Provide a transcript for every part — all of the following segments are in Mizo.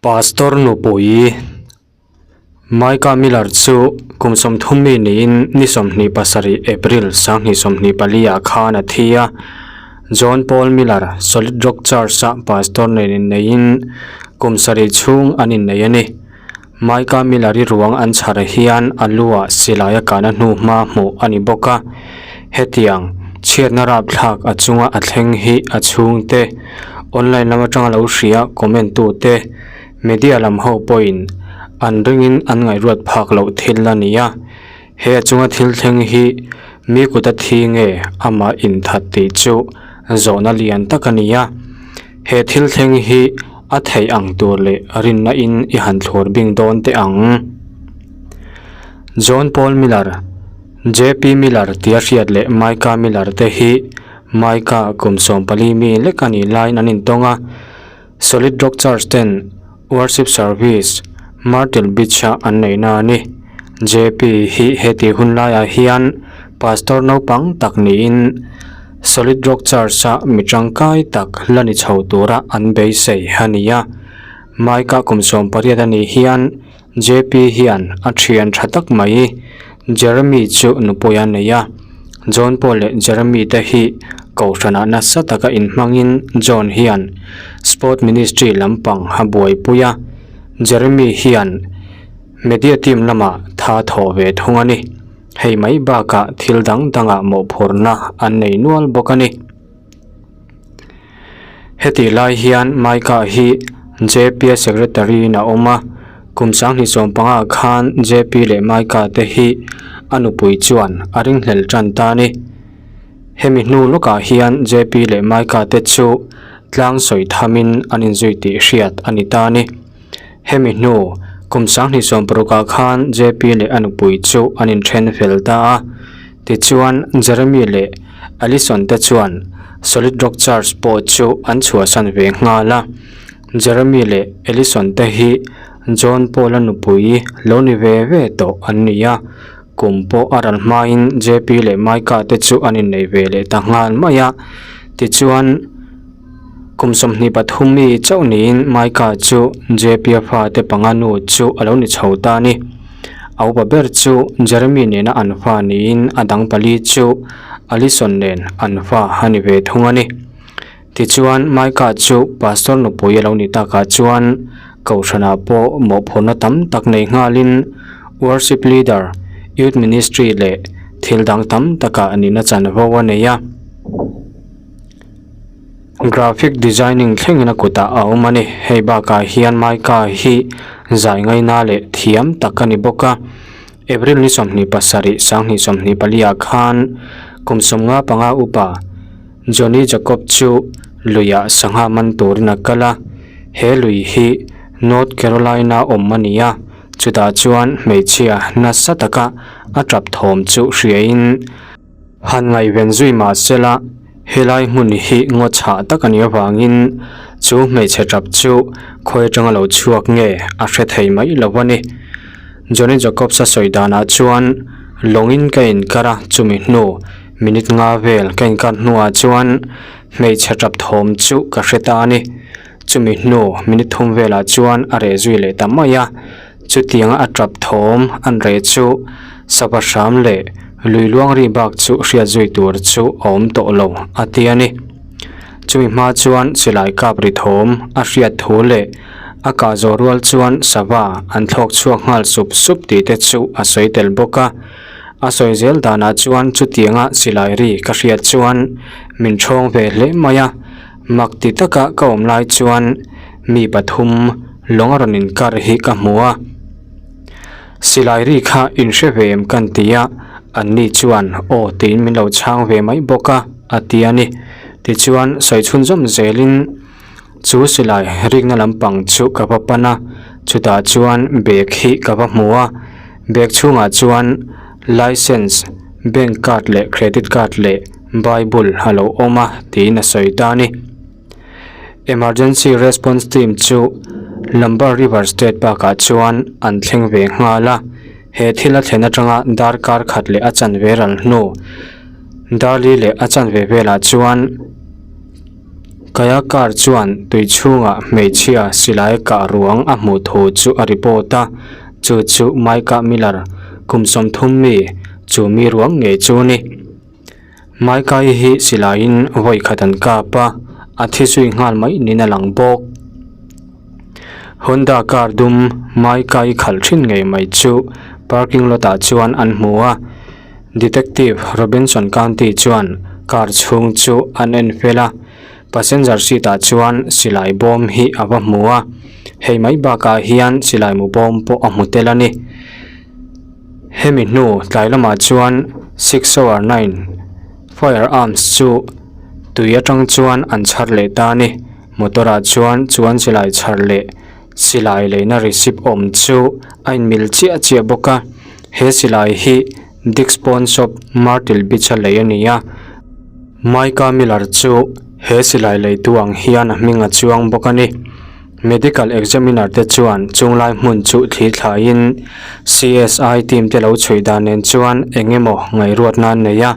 Pastor nupui Micah Miller chu kum 30 mi niin ni 27 April 2024 ah khan a thi a. John Paul Miller Solid Rock Church-a pastor nen inneihin kum sarih chhung an innei a ni. Micah Miller-i ruang an chhar hian a luah silai a kahna hnu hma hmuh a ni bawk a. Hetiang chhiatna rapthlak a chunga a thleng hi a chhungte, online lam atanga lo hria comment tute, media lam ho pawhin an ringin an ngaihruat phak loh thil a ni a. He a chunga thil thleng hi mi kuta thi nge amah inthat tih chu zawhna lian tak a ni a. He thil thleng hi a theih ang tur leh rinna in i han thlur bing dawn teh ang. John Paul Miller. JP Miller tia hriat leh Micah Miller te hi Micah kum 14 mi lek a nih laiin an intawng a, Solid Rock Church ten Worship Service Myrtle Beach-a an neihna a ni. JP hi heti hun laiah hian Pastor naupang tak niin Solid Rock Church-a mi tangkai tak la ni chho tura an beisei a ni a. Micah kum 18 a nih hian JP hian a thian tha tak mai Jeremy chu nupui a nei a, John Paul leh Jeremy te hi kohhranah nasa taka inhmangin John hian Sport Ministry lampang a buaipui a, Jeremy hian Media team lamah tha thawh ve thung a ni. Hei mai bakah thil dang dangah mawhphurhna an nei nual bawk a ni. Hetih lai hian Micah hi JP-a secretary in a awm a, kum 2015 khan JP leh Micah te hi a nupui chuan a ringhlel tan ta a ni. Hemi hnu lawkah hian JP leh Micah te chu tlang sawi thamin an inzui tih hriat a ni ta a ni. Hemi hnu kum 2016 khan JP leh a nupui chu an inthen fel ta a. Tichuan, Jeremy leh Allison te chuan Solid Rock Church pawh chu an chhuahsan ve nghal a. Jeremy leh Allison te hi John Paul-a nupui lo ni ve ve tawh an ni a. Kum pawh a ral hmain JP leh Micah te chu an innei ve leh ta nghal mai a. Tichuan, kum 23 mi chauh niin Micah chu JP-a fate panga nu chu a lo ni chho ta a ni. A upa ber chu Jeremy nena an fa niin a dang pali chu Allison nen an fa a ni ve thung a ni. Tichuan Micah chu pastor nupui a lo ni takah chuan kohhranah pawh mawhphurhna tam tak nei nghalin worship leader, youth ministry leh thil dang tam takah nihna chanvo a nei a. Graphic designing thlengin a kutah a awm a ni. Hei bakah hian Micah hi zai ngaina leh thiam tak a ni bawk a. April ni 27 2024 ah khan kum 55 upa Johnny Jacob chu luiah sangha man turin a kal a. He lui hi North Carolina awm a ni a, chutah chuan hmeichhia nasa taka a tap thawm chu hriain, Han ngaihven zui mah sela, helai hmun hi ngaw chhah tak a nih avangin chu hmeichhe tap chu khawi atanga lo chhuak nge a hre thei mai lo a ni. Johnny Jacobs-a sawi danah chuan lawngin ka inkar a, chumi hnu minute nga vel ka inkar hnuah chuan hmeichhe tap thawm chu ka hre ta a ni. Chumi hnu minute thum velah chuan a reh zui leh ta mai a. Chutianga a tap thawm an reh chu sava hram leh lui luang ri bak chu hriat zui tur chu a awm tawh lo a ti a ni. Chumi hma chuan silai kap ri thawm a hriat thu leh a kah zawh rual chuan sava an thlawk chhuak nghal sup sup tih te chu a sawi tel bawk a. A sawi zel danah chuan chutianga silai ri ka hriat chuan min thawng ve hle mai a. Mak ti taka ka awm lai chuan mi pathum lawng a rawn inkar hi ka hmu a. Silai ri kha in hre ve em kan ti a, anni chuan aw tiin min lo chhang ve mai bawk a, a ti a ni. Tichuan sawi chhunzawm zelin chu silai rikna lampang chu ka va pan a, chutah chuan bag hi ka va hmu a, bag chhungah chuan licence, bank card leh credit card leh Bible a lo awm a tiin a sawi ta a ni. Emergency Response Team chu Lumber River State Park-ah chuan an thleng ve nghal a, he thil a thlen atanga darkar khat leh a chanve ral hnu Darli leh a chanve velah chuan. Kayak-car chuan tui chhungah hmeichhia silai kah ruang a hmuh thu chu a report a, chu chu Micah Miller kum 30 mi chu mi ruang ngei chu a ni. Micah-i hi silaiin vawi khat an kap a, a thi zui nghal mai niin a lang bawk. Honda car dum Micah-i khalh thin ngei mai chu parking lot ah chuan an hmu a. Detective Robinson County chuan car chhung chu an en fel a, passenger seat ah chuan silai bawm hi a va hmu a, hei mai bakah hian silai mu bawm pawh a hmu tel a ni. Hemi hnu tlai lamah chuan 609 firearms chu tui atang chuan an chhar leh ta a ni. Motor ah chuan chuan silai chhar leh silai leina receipt awm chu a inmil chiah chiah bawk a he silai hi Dick's Pawn Shop Myrtle Beach a lei a ni a Micah Miller chu he silai leitu ang hian a hming a chuang bawk a ni medical examiner te chuan chunglai hmun chu thli thlaiin C_S_I team te lo chhui dan nen chuan eng emaw ngaihruat nan nei a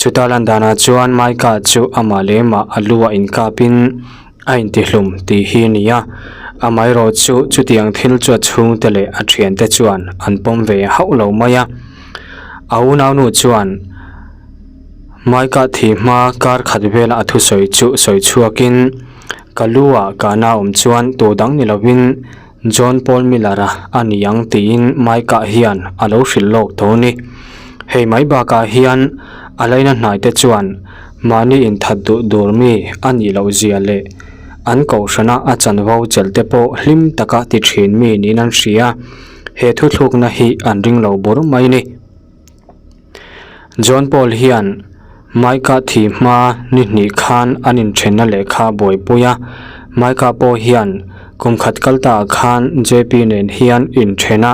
chuta lan danah chuan Micah chu amah leh mah a lu ah inkapin. A intihlum tih hi a ni a, amaherawh chu chutiang thil chu a chhungte leh a thiante chuan an pawm ve hauh lo mai a. A unaunu chuan Mike-a thih hma kar khat vela a thusawi chu sawi chhuakin, Ka lu ah kahna awm chuan tu dang ni lovin John Paul Miller-a a ni ang tiin Mike-a hian a lo hrilh lawk tho a ni. Hei mai bakah hian a laina hnaite chuan Mahni inthat duh dur mi a nih loh zia leh an kohhrana a chanvo chelh te pawh hlim taka ti thin mi niin an hria. He thuthlukna hi an ring lo bur mai ni. John Paul hian Micah thih hma ni hnih khan an inthenna lehkha buaipui a. Micah pawh hian kum khat kal taah khan JP nen hian inthen a,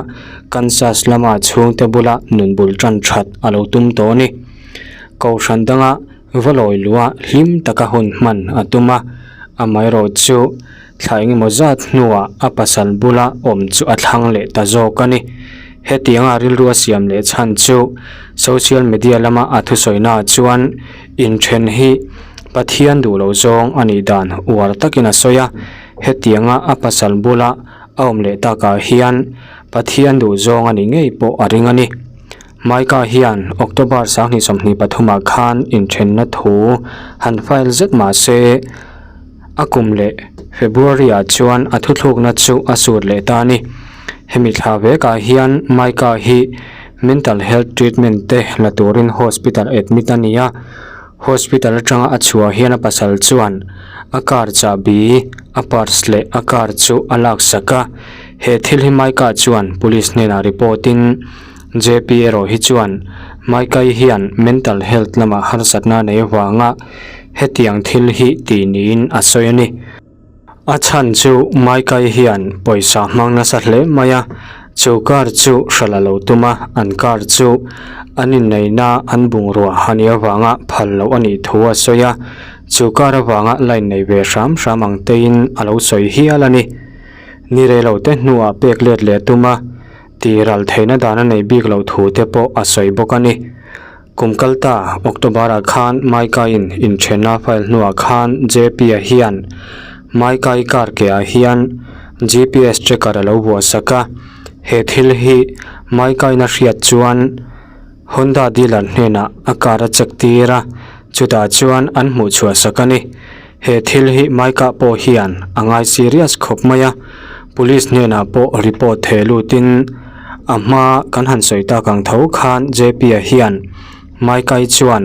Kansas lama chhungte bula nun bul tan that a lo tum tawh a ni. Kohhran danga va lawi luh a hlim taka hun hman a tum a, amaherawh chu thla engemaw zat hnuah a pasal bula awm chu a thlang leh ta zawk a ni. Hetianga rilru a siam leh chhan chu social media lama a thusawi-naah chuan inthen hi Pathian duh loh zawng a nih dan uar takin a sawi a, hetianga a pasal bula a awm leh takah hian Pathian duh zawng a nih ngei pawh a ring a ni. Micah hian October 2023 ah khan inthenna thu han file zet mah se, a kum leh February ah chuan a thuthlukna chu a sut leh ta a ni. Hemi thla vekah hian Micah hi mental health treatment te la turin hospital admit a ni a, hospital atanga a chhuah hian a pasal chuan a car chahbi, a purse leh a car chu a laksak a. He thil hi Micah chuan police hnenah report in, JP erawh hi chuan Maikai hian mental health lamah harsatna a nei avanga hetiang thil hi tih niin a sawi a ni. A chhan chu Maikai hian pawisa hmang nasa hle mai a, chu car chu hralh a lo tum a, an car chu an inneihna an bungrua a nih avanga phal loh a nih thu a sawi a, chu car avanga line nei ve hram hram ang teiin a lo sawi hial a ni. Ni rei lo te hnuah pek let leh a tum a. Tih ral theihna dan a nei bik loh thu te pawh a sawi bawk a ni. Kum kal ta October-ah khan Micah-in inthenna file hnuah khan JP-a hian Micah-i car ke-ah hian GPS tracker a lo vuah sak a. He thil hi Micah-in a hriat chuan Honda dealer hnenah a car a check tir a, chutah chuan an hmuh chhuah sak a ni. He thil hi Micah pawh hian a ngai serious khawp mai a, police hnenah pawh report theh lutin a hma kan han sawi tak ang tho khan JP-a hian Micah-i chuan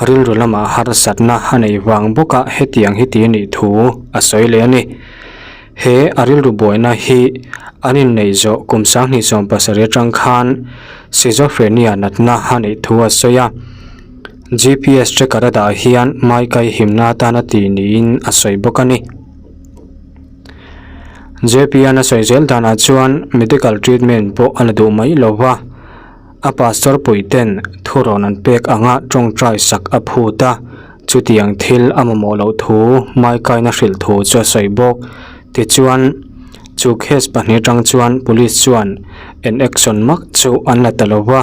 rilru lamah harsatna a nei vang bawk a hetiang hi ti a nih thu a sawi leh a ni. He a rilru buaina hi an inneih zawh kum 2017 atang khan schizophrenia natna a neih thu a sawi a. GPS tracker a dah hian Maikai himna atana tih niin a sawi bawk a ni. JP-a'n a sawi zel danah chuan medical treatment pawh a la duh mai lo va, a pastor puiten thurawn an pek anga tawngtai sak a phut a, chutiang thil a mamawh loh thu Maikaiin a hrilh thu chu a sawi bawk. Tichuan, chu case pahnih atang chuan police chuan an action mak chu an la ta lo va.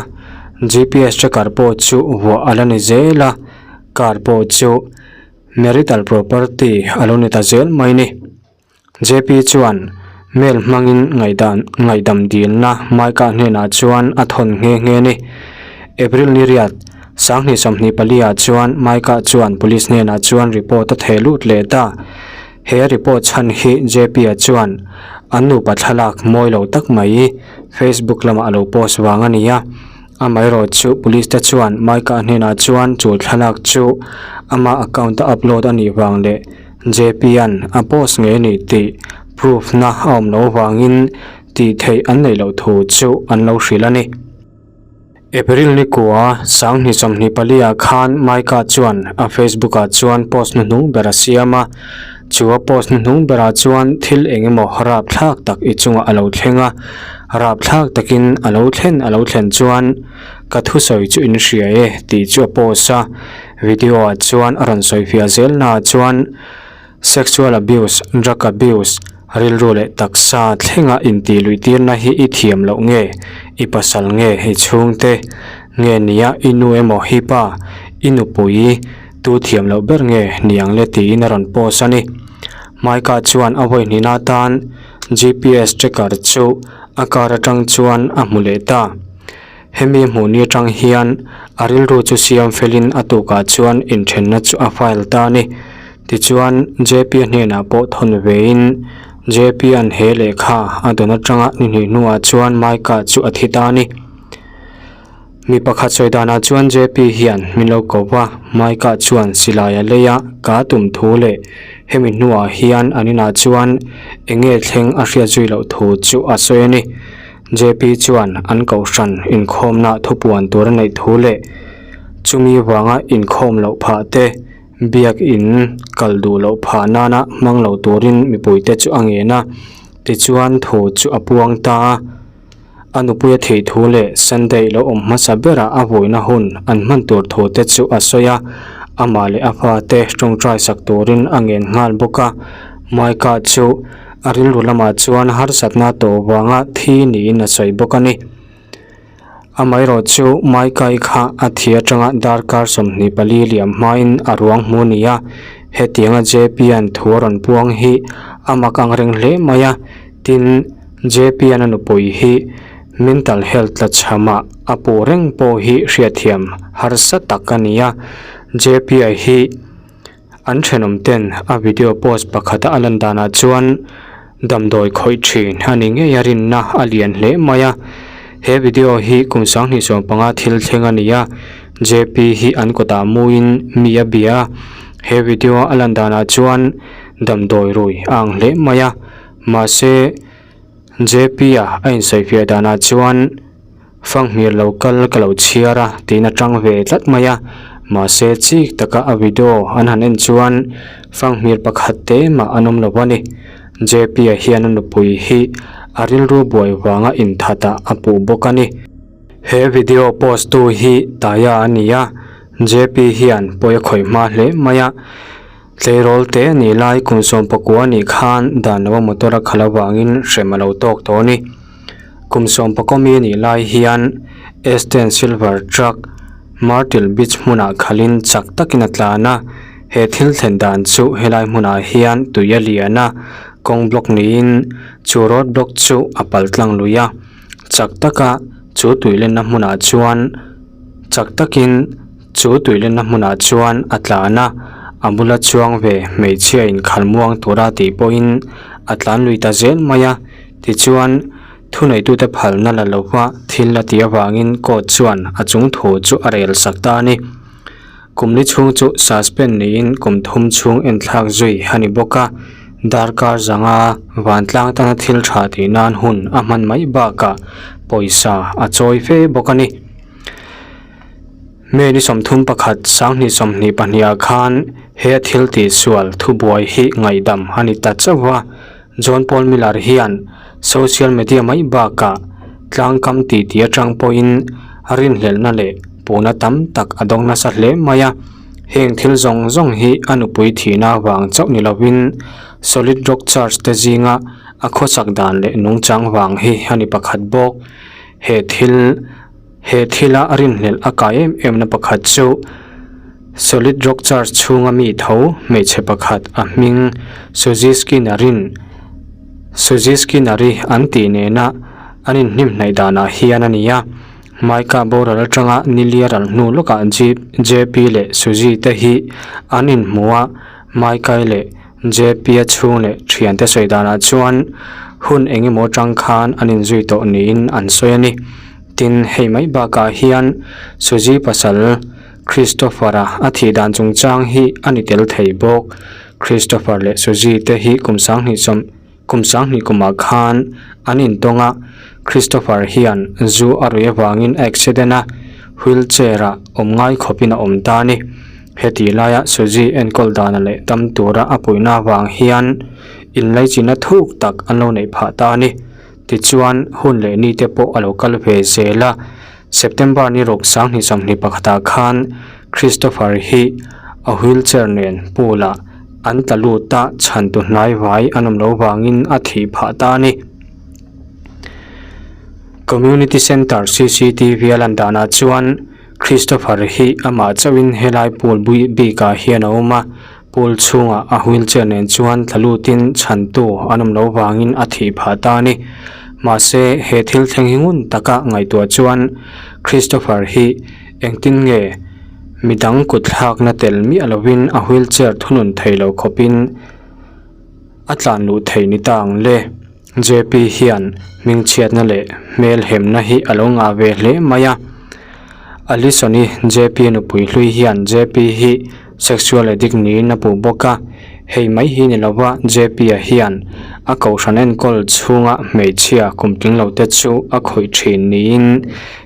GPS tracker pawh chu vuah a la ni zel a, car pawh chu Marital property a lo ni ta zel mai ni. JP chuan mail hmangin ngaihdan ngaihdam dilna Micah hnenah chuan a thawn nghe nghe a ni. April ni riat, 2024 ah chuan Micah chuan police hnenah chuan report a theh lut leh ta. He report chhan hi JP-a chuan an nupa thlalak mawi lo tak mai Facebook lamah a lo post vang a ni a. Amaherawh chu police te chuan Micah hnenah chuan chu thlalak chu ama account a upload a nih vang leh JP-a'n a post ngei a ni tih proof na a awm loh avangin tih theih an neih loh thu chu an lo hrilh a ni. April ni kua 2024 ah khan Micah chuan a Facebook ah chuan post hnuhnung ber a siam a, chu a post hnuhnung berah chuan thil eng emaw rapthlak tak i chungah a lo thleng a, rapthlak takin a lo thlen a lo thlen chuan ka thusawi chu in hria e tih chu a post a. Video ah chuan a rawn sawi fiah zel naah chuan sexual abuse, drug abuse, rilru leh taksa thlenga intih luih tirna hi i thiam loh nge, i pasal nge, i chhungte nge nia i nu emaw hi pa, i nupui tu thiam loh ber nge ni ang le tiin a rawn post a ni. Micah chuan a vawi hnihna atan GPS tracker chu a car atang chuan a hmu leh ta. Hemi hmuh ni atang hian a rilru chu siam felin a tukah chuan inthenna chu a file ta a ni. Tichuan, JP hnenah pawh thawn vein JP-a'n he lehkha a dawn atanga ni hnih hnuah chuan Micah chu a thi ta a ni. Mi pakhat sawi danah chuan JP hian min lo ko va, Micah chuan silai a lei a, ka tum thu leh hemi hnuah hian an inah chuan eng nge thleng a hriat zui loh thu chu a sawi a ni. JP chuan an kohhran inkhawmna thupuan tur a neih thu leh chumi vanga inkhawm loh phah te, biak in kal duh loh phah nana hmang lo turin mipuite chu a ngen a, tichuan thu chu a puang ta a. A nupuia theih thu leh Sunday lo awm hmasa bera a vuina hun an hman tur thu te chu a sawi a, amah leh a fate tawngtai sak turin a ngen nghal bawk a. Micah chu A rilru lamah chuan harsatna tawh vanga thi niin a sawi bawk a ni. Amaherawh chu Maikai kha a thi atanga darkar 24 liam hmain a ruang hmu a ni a, hetianga JP-a'n thu a rawn puang hi a mak ang reng hle mai a, tin, JP-a'n a nupui hi mental health tlachhamah a puh reng pawh hi hriatthiam harsa tak a ni a, JP-a hi. An thenawm ten a video post pakhata a lan danah chuan damdawi khawih thin a ni ngei a rinna a lian hle mai a. He video hi kum 2015 thil thleng a ni a, JP hi an kawtah muin mi a bia a. He video a lan danah chuan damdawi rui a ang hle mai a, mahse JP-a a insawifiah danah chuan. Fanghmir lo kal ka lo chhiar a tiin a tang ve tlat mai a, mahse chik taka a video an han en chuan fanghmir pakhat te mah an awm lo a ni. JP-a hian a nupui hi a rilru buai vanga inthat ah a puh bawk a ni. He video post tu hi Taya a ni a, JP hian pawi a khawih hma hle mai a, tleirawl te a nih lai kum 19 a nih khan dan lova motor a khalh avangin hrem a lo tawk tawh a ni. Kum 11 mi a nih lai hian Esten Silver Truck Myrtle Beach hmunah khalhin chak takin a tlan a, he thil thlen dan chu helai hmunah hian tui a lian a, kawng block niin chu road block chu a pal tlang lui a, chak taka chu tui lenna hmunah chuan chak takin chu tui lenna hmunah chuan a tlan a, a bula chuang ve hmeichhia inkhal muang tura tih pawhin a tlan lui ta zel mai a. Tichuan, thuneitute phalna la lova thil a tih avangin court chuan a chung thu chu a rel sak ta a ni. Kum li chhung chu suspend niin kum thum chhung enthlak zui a ni bawk a, darkar zanga vantlang tana thil tha tih nan hun a hman mai bakah pawisa a chawi fe bawk a ni. May ni 31, 2022 ah khan he a thil tihsual thubuai hi ngaihdam a ni ta chauh a. John Paul Miller hian social media mai bakah tlangkam titi atang pawhin rinhlelhna leh puhna tam tak a dawng nasa hle mai a. Heng thil zawng zawng hi a nupui thihna vang chauh ni lovin Solid Rock Church te zinga a khawsak dan leh nungchang vang hi a ni pakhat bawk. He thil he thila rinhlelh a kai em em na pakhat chu. Solid Rock Church chhunga mi tho hmeichhe pakhat a hming Suzy Skinner-in Suzy Skinner-i an tih nena an inhnimhnaih danah hian a ni a. Micah boral atanga Nilia ral hnu lawkah JP leh Suzy te hi an inhmu a, Micah-i leh JP-a chhung leh thiante sawi danah chuan hun eng emaw atang khan an inzui tawh niin an sawi a ni. Tin, hei mai bakah hian Suzy pasal Christopher-a a thih dan chungchang hi a ni tel thei bawk. Christopher leh Suzy te hi kum sanghnih sawm Kum sanghnih kumah khan an intawng a, Christopher hian zu a ruih avangin a accident a, wheelchair ah awm ngai khawpin a awm ta a ni. Heti laia Suzy enkawl dana leh dam tura a puihna avang hian inlaichinna thuk tak an lo neih phah ta a ni. Tichuan, hun leh ni te pawh a lo kal ve zel a, September ni ruk sanghnih 21 pakhatah khan Christopher hi a wheelchair nen pool ah an tla lut a, chhantu hnai vai an awm loh vangin a thih phah ta a ni. Community Centre cctv a lan danah chuan Christopher hi amah chauhin helai pool bui bikah hian a awm a, pool chhungah a wheelchair nen chuan tla lutin chhantu an awm loh vangin a thih phah ta a ni. Mahse, he thil thleng hi ngun taka ngaihtuah chuan Christopher hi Engtin nge midang kut thlakna tel miah lovin a wheelchair thunun thei lo khawpin a tlan luh thei ni ta ang le? JP hian hmingchhiatna leh hmelhemna hi a lo ngah ve hle mai a. Alison-i JP nupui hlui hian JP hi sexual addict niin a puh bawk a, hei mai hi ni lova JP-a hian a kohhran enkawl chhunga hmeichhia kum tling lo te chu a khawih thin niin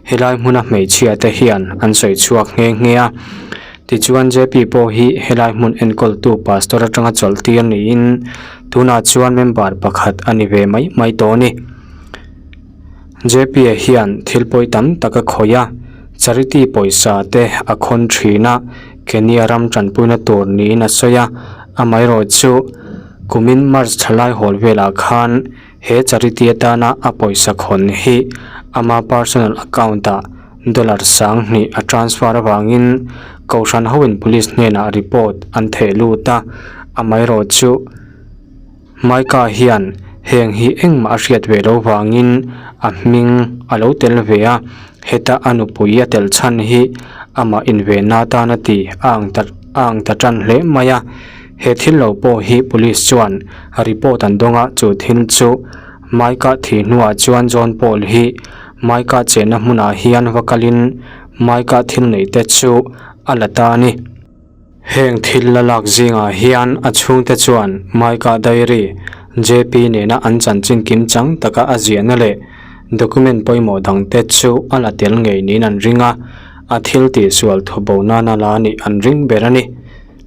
helai hmuna hmeichhia te hian an sawi chhuak nghe nghe a. Tichuan JP pawh hi helai hmun enkawltu pastor atanga chawlh tir niin tunah chuan member pakhat a ni ve mai mai tawh a ni. JP-a hian thil pawi tam tak a khawih a, charity pawisa te a khawn thin a, Kenya ram tanpuina tur niin a sawi a, amaherawh chu kumin March thalai hawl velah khan he charity atana a pawisa khawn hi ama personal account ah dollar 2000 a transfer avangin Kohhran hoin police hnenah report an theh lut a, amaherawh chu. Micah hian heng hi engmah a hriat ve lo vangin a hming a lo tel ve a, heta a nupui a tel chhan hi amah invenna atan a ti a ang ta a ang ta tan hle mai a. He thil lo pawh hi police chuan report an dawng a, chu thil chu Micah thih hnuah chuan John Paul hi Micah chenna hmunah hian va kalin Micah thil neih te chu a la ta a ni. Heng thil la lak zingah hian a chhungte chuan Micah Diary, JP nena an chanchin kim chang taka a ziahna leh document pawimawh dangte chu a la tel ngei niin an ring a, a thil tihsual thubo nana la nih an ring ber a ni.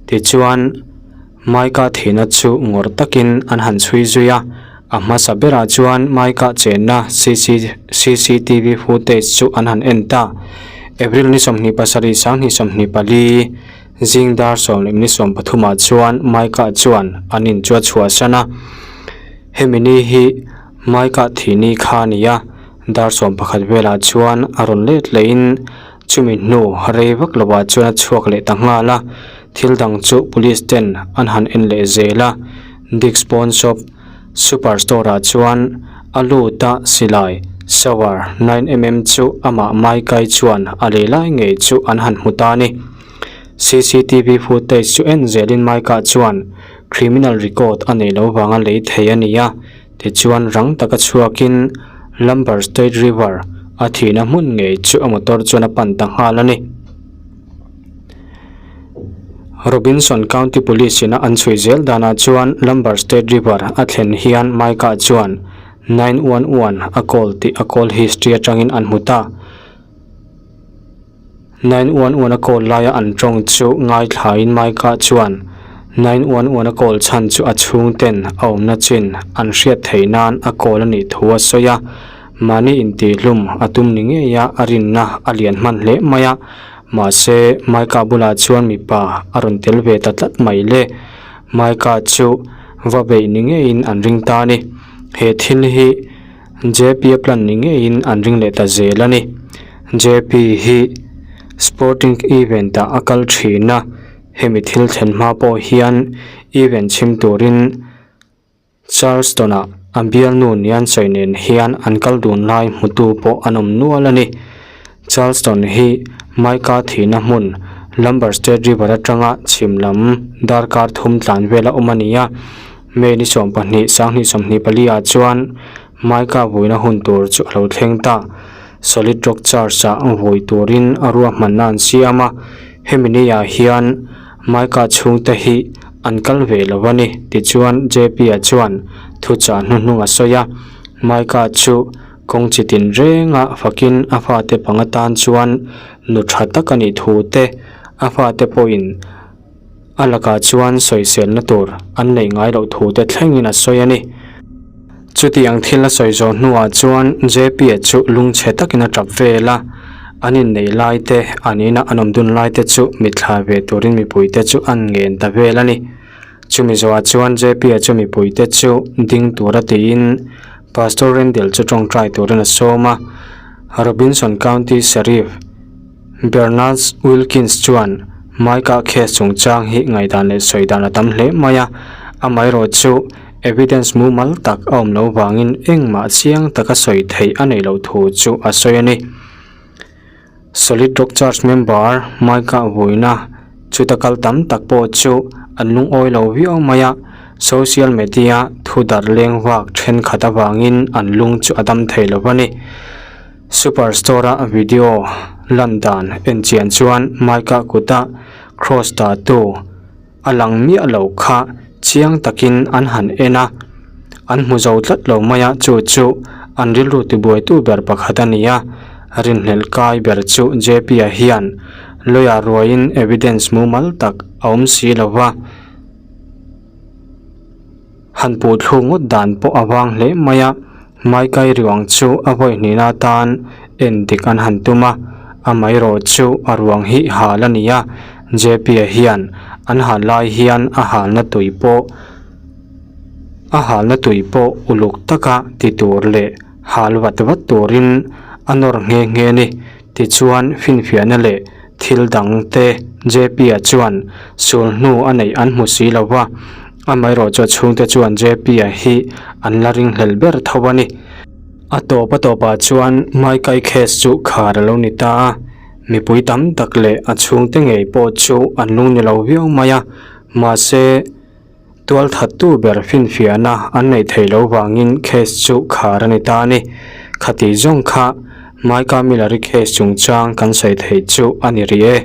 Tichuan, Micah thihna chu ngawrh takin an han chhui zui a, a hmasa berah chuan Micah chenna CCTV footage chu an han en ta. April ni 27 2024 zing dar 13 ah chuan Micah chuan an in chu a chhuahsan a, hemi ni hi Micah thih ni kha a ni a, dar 11 velah chuan a rawn let lehin Chumi hnu rei vak lovah chuan a chhuak leh ta nghal a, thil dang chu police ten an han en leh zel a, Dick's Pawn Shop Super Store ah chuan a lut a silai Sauer 9mm chu amah Maikai chuan a lei lai ngei chu an han hmu ta a ni. Cctv footage chu en zelin Maika chuan criminal record a neih loh vanga lei thei a ni a, Tichuan rang taka chhuakin Lumber State River a thihna hmun ngei chu a motor chuan a pan ta nghal a ni. Robinson County Police ina an chhui zel danah chuan Lumber State River a thlen hian Micah chuan 911 a call tih a call history atangin an hmu ta. 911 a call laia an tawng chu ngaithlain Micah chuan 911 a call chhan chu a chhungten a awmna chin an hriat theih nan a call a nih thu a sawi a, mahni intihhlum a tum ni ngei a a rinna a lian hman hle mai a, mahse Micah bulah chuan mipa a rawn tel ve ta tlat mai le. Micah chu va beih ni ngeiin an ring ta a ni. He thil hi. JP a plan ni ngeiin an ring leh ta zel a ni. JP hi sporting event ah a kal thin a. Hemi thil thlen hma pawh hian event chhim turin Charleston-ah a bialnu nian sawi nen hian an kal dun lai hmutu pawh an awm nual a ni. Charleston hi Micah thihna hmun Lumber State River atanga chhim lam darkar thum tlan vela awm a ni a. May ni 12, 2024 ah chuan Micah vuina hun tur chu a lo thleng ta. Solid Rock Church-ah vui turin a ruahmanna an siam a, hemi ni-ah hian Micah chhungte hi an kal ve lo a ni, tichuan JP-a chuan thuchah hnuhnung a sawi a. Micah chu kawng chi tin renga fakin a fate panga tan chuan nu tha tak a nih thu te, a fate pawhin A lakah chuan sawiselna tur an neih ngai loh thu te thlengin a sawi a ni. Chutiang thil a sawi zawh hnuah chuan JP-a chu lungchhe takin a tap vel a, an inneih lai te, an ina an awm dun lai te chu mitthla ve turin mipuite chu an ngen ta vel a ni. Chumi zawhah chuan JP-a chu mipuite chu ding tura tiin Pastor Rendell chu tawngtai turin a sawm a, Robinson County Sheriff, Bernard Wilkins chuan Mike-a case chungchang hi ngaihdan leh sawi dan a tam hle mai a, amaherawh chu evidence mumal tak a awm loh vangin engmah chiang taka sawi theih a neih loh thu chu a sawi a ni. Solid Rock Church member Mike-a vuina chuta kal tam tak pawh chu an lungawi lo viau mai a, social media thu darh leng vak thenkhat avangin an lung chu a dam thei lo a ni. Super Store a video lan dan en chian chuan Mike-a kuta cross dah tu a lang miah lo kha chiang takin an han en a, an hmu zo tlat lo mai a, chu chu an rilru tibuaitu ber pakhat a ni a, rinhlelh kai ber chu JP-a hian lawyer ruaiin evidence mumal tak a awm si lo va. Han puh thluk ngawt dan pawh a vang hle mai a, Maikai ruang chu a vawi hnihna atan en dik an han tum a, amaherawh chu a ruang hi hal a ni a, JP-a hian an hal lai hian a halna tui pawh a halna tui pawh uluk taka ti tur leh hal vat vat turin a nawr nghe nghe a ni. Tichuan finfiahna leh thil dang te JP-a chuan sul hnu a neih an hmu si lo va, amaherawh chu a chhungte chuan JP-a hi an la ringhlel ber tho a ni. A tawp a tawpah chuan Maikai case chu khar a lo ni ta a, mipui tam tak leh a chhungte ngei pawh chu an lung ni lo viau mai a, mahse, Tualthattu ber finfiahna an neih theih loh vangin case chu khar a ni ta a ni. Khati zawng kha Micah Miller-i case chungchang kan sawi theih chu a ni rih e.